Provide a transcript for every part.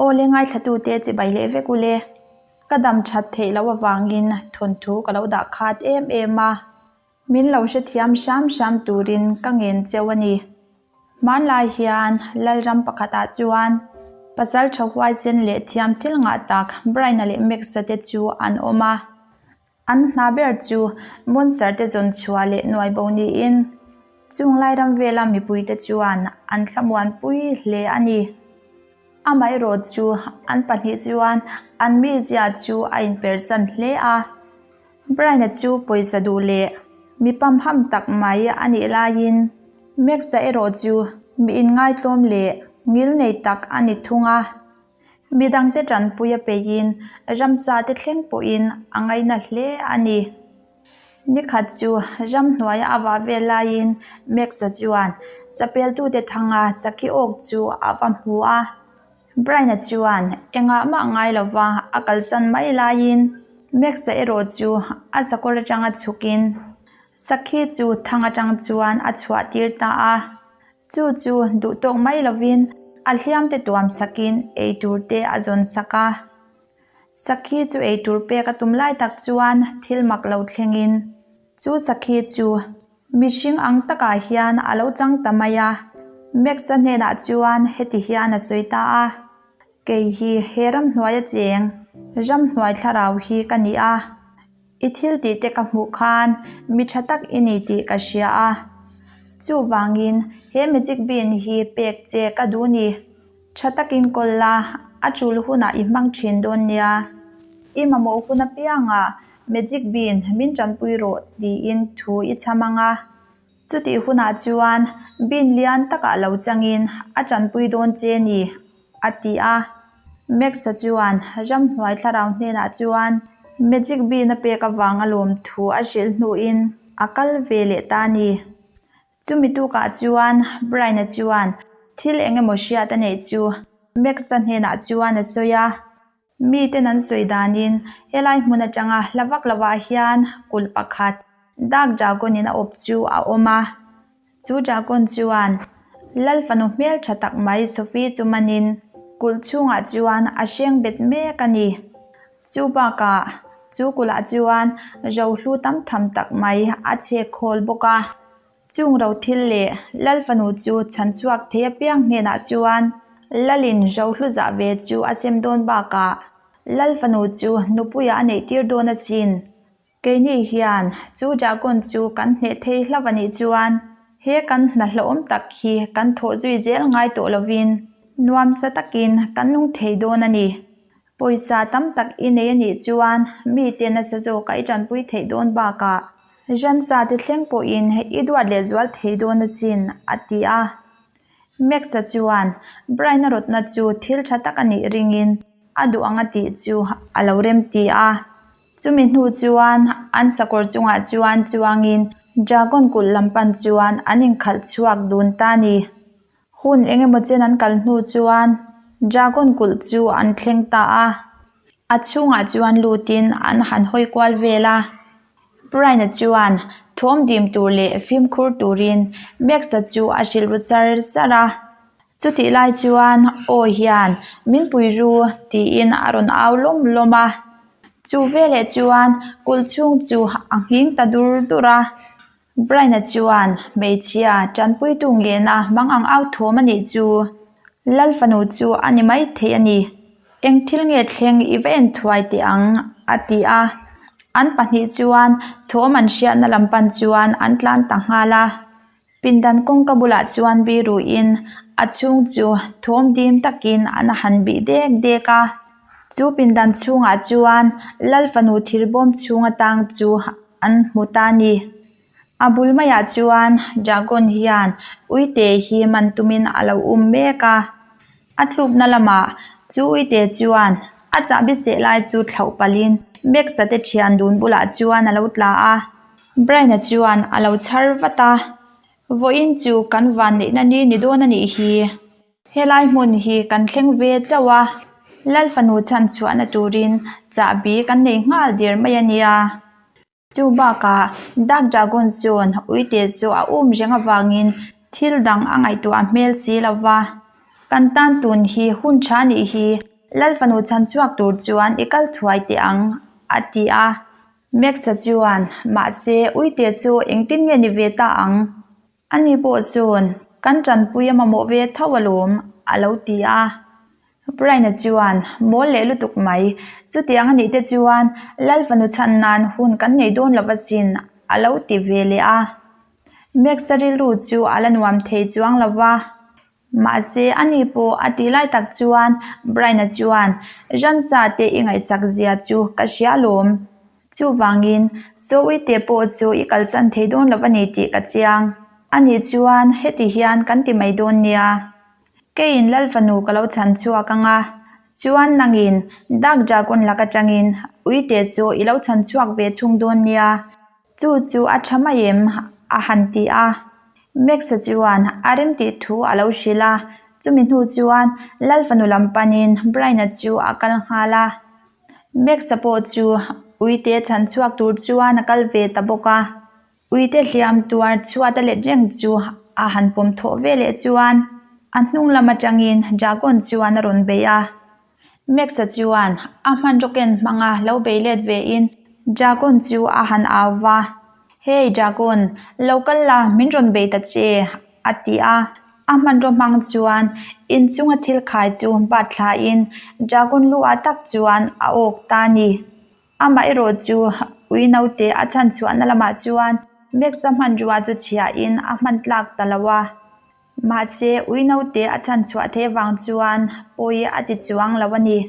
Aw le ngaithlatute chibai leh vek ule. Ka dam that theih loh avangin thawnthu ka lo dah khat em em a. Min lo hrethiam hram hram turin ka ngen cheu a ni. Hmanlai hian Lalram pakhatah chuan pasal tha huaisen leh thiam thil ngah tak Brian-a leh Max-a te chu an awm a. An hna ber chu monster te zawn chhuah leh nuai bo niin chung lai ram vela mipuite chuan an thlamuanpui hle a ni. Amaherawh chu an pahnih chuan an mizia chu a inpersan hle a. Brian-a chu pawisa duh leh mi pamham tak mai a nih laiin Max-a erawh chu mi inngaitlawm leh ngilnei tak a ni thung a. Midangte tanpui a peiin ramsa te thleng pawhin a ngaina hle a ni. Nikhat chu ramhnuaia a vah vel laiin Max-a chuan chapeltute thanga sakhi awk chu a va hmu a. Brian-a chuan engah mah ngai lova a kalsan mai laiin Max-a erawh chu a sakawr atanga chhukin sakhi chu thang atang chuan a chhuah tir ta a. Chu chu duh tawk mai lovin a hliam te tuam sakin ei tur te a zawn sak a. Sakhi chu ei tur pek a tum lai tak chuan thil mak lo thlengin chu sakhi chu mihring ang takah hian a lo chang ta mai a. Max-a hnenah chuan heti hian a sawi ta a, Kei hi he ramhnuaia cheng, ramhnuai thlarau hi ka ni a. I thil tih te ka hmuh khan mi tha tak i ni tih ka hria a, chuvangin he magic bean hi pek che ka duh ni. Tha takin kawl la, a tul hunah i hmang thin dawn nia. I mamawh hun apiangah magic bean min tanpui rawh tiin thu i chham ang a. Chutih hunah chuan bean lian takah lo changin a tanpui dawn che ni. a ti a. Max-a chuan ramhnuai thlarau hnenah chuan Magic Bean a pek avanga lawmthu a hrilh hnuin a kal ve leh ta a ni. Chumi tukah chuan Brian-a chuan thil eng emaw hriat a neih chu Max-a hnenah chuan a sawi a. Miten an sawi danin helai hmun atanga hla vak lovah hian kulh pakhat Dark Dragon in a awp chu a awm a. Chu Dragon chuan Lal fanu hmel tha tak mai Sophie chu manin kulh chhungah chuan a hreng bet mek a ni. Chu bakah chu kulhah chuan rohlu tam tham tak mai a chhek khawl bawk a. Chung ro thil leh Lal fanu chu chhan chhuak thei apiang hnenah chuan Lalin rohlu zah ve chu a sem dawn bakah Lal fanu chu nupuiah a neih tir dawn asin. Keini hian chu dragon chu kan hneh thei hlauh a nih chuan he kan hna hlauhawm tak hi kan thawh zui zel ngai tawh lovin nuamsa takin kan nung thei dawn a ni. Pawisa tam tak i nei a nih chuan mite nasa zawka i tanpui theih dawn bakah Ransa te thleng pawhin i duat leh zual thei dawn asin, a ti a. Max-a chuan Brian-a rawtna chu thil tha tak a nih ringin a duh ang a tih chu a lo remti a. Chumi hnu chuan an sakawr chungah chuan chuangin Dragon kulh lam pan chuan an inkhalh chhuak dun ta a ni. Hun eng emaw chen an kal hnu chuan Dragon kulh chu an thleng ta a, a chhungah chuan lutin an han hawi kual vel a. Brian-a chuan thawm dim tur leh fimkhur turin Max-a chu a hrilh ru char char a. Chutih lai chuan aw hian min pui ru tiin a rawn au lawm lawm a. Chu veleh chuan kulh chhung chu a nghing ta dur dur a. Brian-a chuan hmeichhia tanpuitu ngena hmang ang au thawm a nih chu Lal fanu chu a ni mai thei a ni. Eng thil nge thleng i va en thuai teh ang a ti a. An pahnih chuan thawm an hriatna lam pan chuan an tlan ta nghal a. Pindan kawngka bulah chuan biruin a chhung chu thawm dim takin an han bih dek dek a. Chu pindan chhungah chuan Lal fanu thirbawm chhung atang chu an hmu ta a ni. A bul maiah chuan dragon hian uite hi man tumin a lo um mek a, a tlukna lamah chu uite chuan a chahbi seh lai chu thlauh palhin Max-a te thian dun bulah chuan a lo tla a, Brian-a chuan a lo chhar vat a, vawiin chu kan vanneihna ni ni dawn a nih hi. Helai hmun hi kan thleng ve chauh a, Lal fanu chhan chhuahna turin chahbi kan nei nghal der mai a nia. Chu bakah Dark Dragon chuan uite chu a um reng avangin thil dang a ngaihtuah hmel si lo va. Kan tan tun hi hun tha nih hi Lal fanu chhan chhuak tur chuan i kal thuai teh ang, a ti a. Max-a chuan, Mahse, uite chu engtin nge ni ve ta ang? Ani pawh chuan, Kan tanpui a mamawh ve tho alawm, a lo ti a. Brian-a chuan, Mawl leh lutuk mai. Chutiang a nih te chuan Lal fanu chhan nan hun kan nei dawn lo asin, a lo ti ve leh a. Max-a rilru chu a la nuam thei chuang lo va. Mahse, ani pawh a tih lai tak chuan Brian-a chuan, Ransa te i ngaihsak zia chu ka hria alawm. Chuvangin, Zawite pawh chu i kalsan thei dawn lo a ni tih ka chiang. Ani chuan heti hian kan ti mai dawn nia. Keiin Lal fanu ka lo chhan chhuak ang a, chuan nangin Dark Dragon lak atangin uite chu i lo chhan chhuak ve thung dawn nia. Chu chu a tha mai em? a han ti a. Max-a chuan a rem tih thu a lo hrilh a, chumi hnu chuan Lal fanu lam panin Brian-a chu a kal nghal a. Max-a pawh chu uite chhan chhuak tur chuan a kal ve ta bawk a. Uite hliam tuar chhuat a let reng chu a han pawm thawh ve leh chuan a hnung lam atangin Dragon chuan a rawn bei a. Max-a chuan a hmanraw ken hmanga lo bei let vein Dragon chu a han au va, Hey Dragon, lo kal la, min rawn bei ta che, a ti a. A hmanraw hmang chuan inchunga thil khai chu bat thlain Dragon lu ah tak chuan a awk ta a ni. Amah erawh chu ui naute a chhan chhuahna lamah chuan Max-a hmanrua chu chhiahin a hman tlak ta lo a. Mahse, ui naute a chhan chhuah theih avang chuan pawi a ti chuang lo a ni.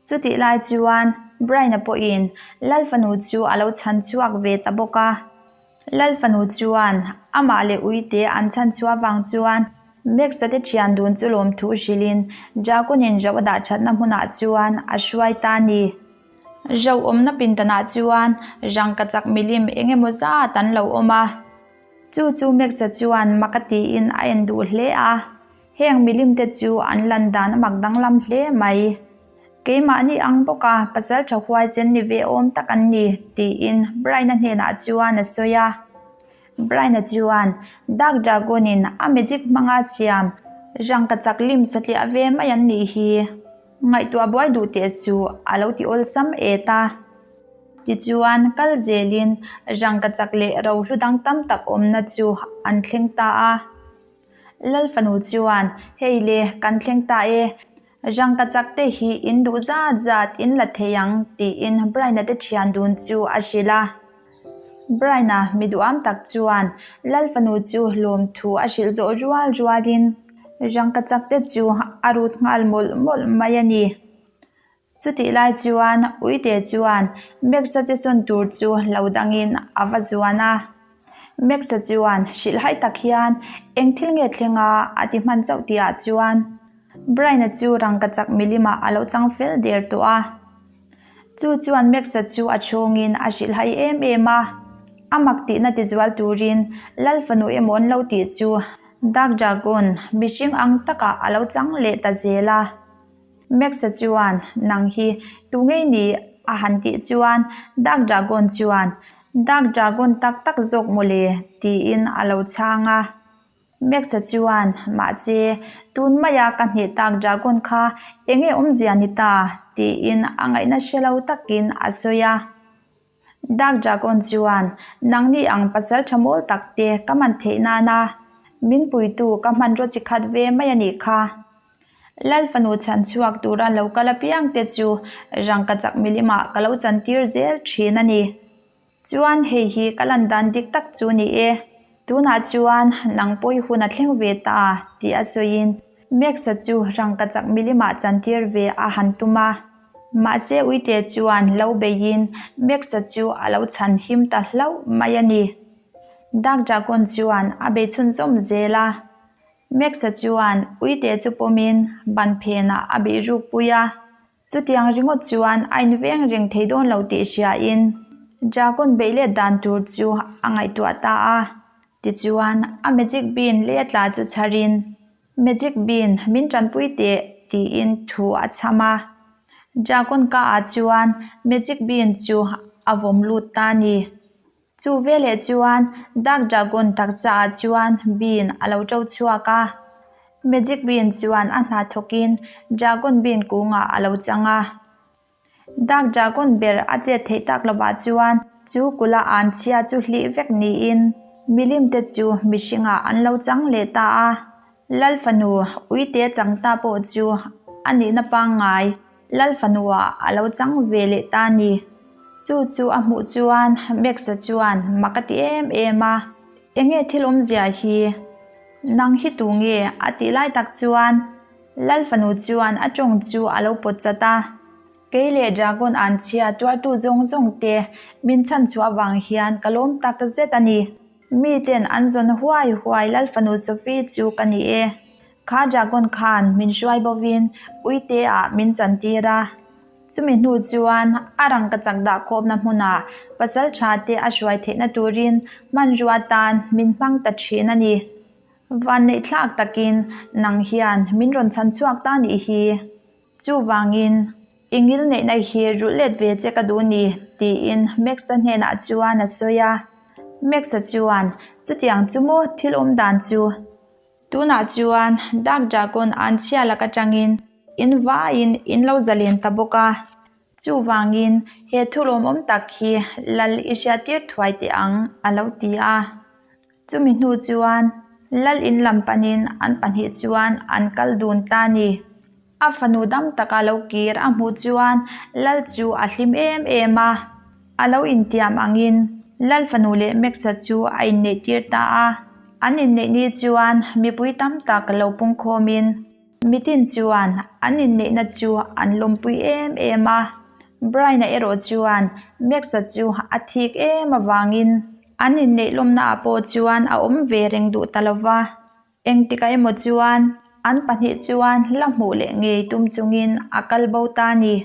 Chutih lai chuan Brian-a pawhin Lal fanu chu a lo chhan chhuak ve ta bawk a. Lal fanu chuan amah leh uite an chhan chhuah avang chuan Max-a te thian dun chu lawmthu hrilhin Dragon-in rauh a dah thatna hmunah chuan a hruai ta a ni. Rauh awmna pindanah chuan rangkachak milim eng emaw zat an lo awm a. Chu chu Max-a chuan mak a tiin a en duh hle a, heng milim te chu an lan dan a mak danglam hle mai. Keimahni ang bawka pasal tha huaisen ni ve awm tak an ni, tiin Brian-a hnenah chuan a sawi a. Brian-a chuan Dark Dragon-in a magic hmanga siam rangkachak lim satliah ve mai an nih hi. Ngaihtuah buai duh teh suh, a lo ti awlsam et a. Tichuan, kal zelin rangkachak leh rohlu dang tam tak awmna chu an thleng ta a. Lal fanu chuan, Hei le, kan thleng ta e. Rangkachak te hi in duh zat zat in la thei ang, tiin Brian-a te thian dun chu a hrilh a. Brian-a mi duham tak chuan Lal fanu chu lawmthu a hrilh zawh rual rualin rangkachak te chu a rut nghal mawlh mawlh mai a ni. Chutih lai chuan Uite chuan Max-a che sawn tur chu lo dangin a va zuan a. Max-a chuan hrilhhai tak hian eng thil nge thleng a a ti hman chauh tihah chuan Brian-a chu rangkachak milimah a lo chang fel der tawh a. Chu chuan Max-a chu a chhungin a hrilhhai em em a. A mak tihna tizual turin Lal fanu emaw an lo tih chu Dark Dragon mihring ang takah a lo chang leh ta zel a. Max-a chuan, Nang hi tu ngei ni? a han tih chuan Dark Dragon chuan, Dark Dragon tak tak zawk mawle, tiin a lo chhang a. Max-a chuan, Mahse, tun maia ka hneh tak Dragon kha eng nge awmzia ni ta? tiin a ngaihna hre lo takin a sawi a. Dark Dragon chuan, Nangni ang pasal tha mawl tak te ka man theih nana min puitu ka hmanraw chi khat ve mai a nih kha. Lal fanu chhan chhuak tura lo kal apiang te chu rangkachak milimah ka lo chantir zel thin a ni. Chuan hei hi ka lan dan dik tak chu ni e. Tunah chuan nang pawi hun a thleng ve ta tih a sawiin Max-a chu rangkachak milimah chantir ve a han tum a. Mahse Uite chuan lo beiin Max-a chu a lo chhan him ta hlauh mai a ni. Dark Dragon chuan a bei chhunzawm zel a. Max-a chuan uite chu pawmin ban phenah a bih ruk pui a, chutiang ringawt chuan a inveng reng thei dawn lo tih hriain Dragon beih let dan tur chu a ngaihtuah ta a. Tichuan, a magic bean lei a tla chu chharin, Magic bean, min tanpui teh, tiin thu a chham a. Dragon ka ah chuan magic bean chu a vawm lut ta a ni. Chu veleh chuan Dark Dragon taksa ah chuan Bean a lo to chhuak a. Magic Bean chuan a hna thawkin Dragon Bean kungah a lo chang a. Dark Dragon ber a chet theih tak lovah chuan chu kula an chhia chu hlih vek niin milim te chu mihringah an lo chang leh ta a. Lal fanu uite chang ta pawh chu a nihna pangngai Lal fanua a lo chang ve leh ta a ni. Chu chu a hmuh chuan Max-a chuan mak a ti em em a, Enge thil awmzia hi? Nang hi tu nge? a tih lai tak chuan Lal fanu chuan a tawng chu a lo pawt chat a. Kei leh Dragon an chhia tuartu zawng zawng te min chhan chhuah avang hian ka lawm tak zet a ni. Mi ten an zawn huai huai Lal fanu Sophie chu ka ni e. Kha Dragon khan min hruai bovin uite ah min chantir a. Chumi hnu chuan a rangka chak dah khawpna hmunah pasal tha te a hruai theihna turin hmanrua tan min hmang ta thin a ni. Vanneih thlak takin nang hian min rawn chhan chhuak ta nih hi. Chuvangin, i ngil neihna hi rulh let ve che ka duh ni, tiin Max-a hnenah chuan a sawi a. Max-a chuan, Chutiang chu maw thil awm dan chu? Tunah chuan Dark Dragon an chhia lak atangin in vaiin in lo zalen ta bawk a. Chuvangin, he thulawmawm tak hi lal i hriattir thuai teh ang, a lo ti a. Chumi hnu chuan Lal in lam panin an pahnih chuan an kal dun ta a ni. A fanu dam taka lo kir a hmuh chuan Lal chu a hlim em em a. A lo intiam angin Lal fanu leh Max-a chu a inneihtir ta a. An inneih ni chuan mipui tam tak lo pungkhawmin Mitin chuan an inneihna chu an lawmpui em em a. Brian-a erawh chuan Max-a chu a thik em avangin an inneih lawmnaah pawh chuan a awm ve reng duh ta lo va. Engtikah emaw chuan an pahnih chuan la hmuh leh ngei tum chungin a kal bo ta a ni.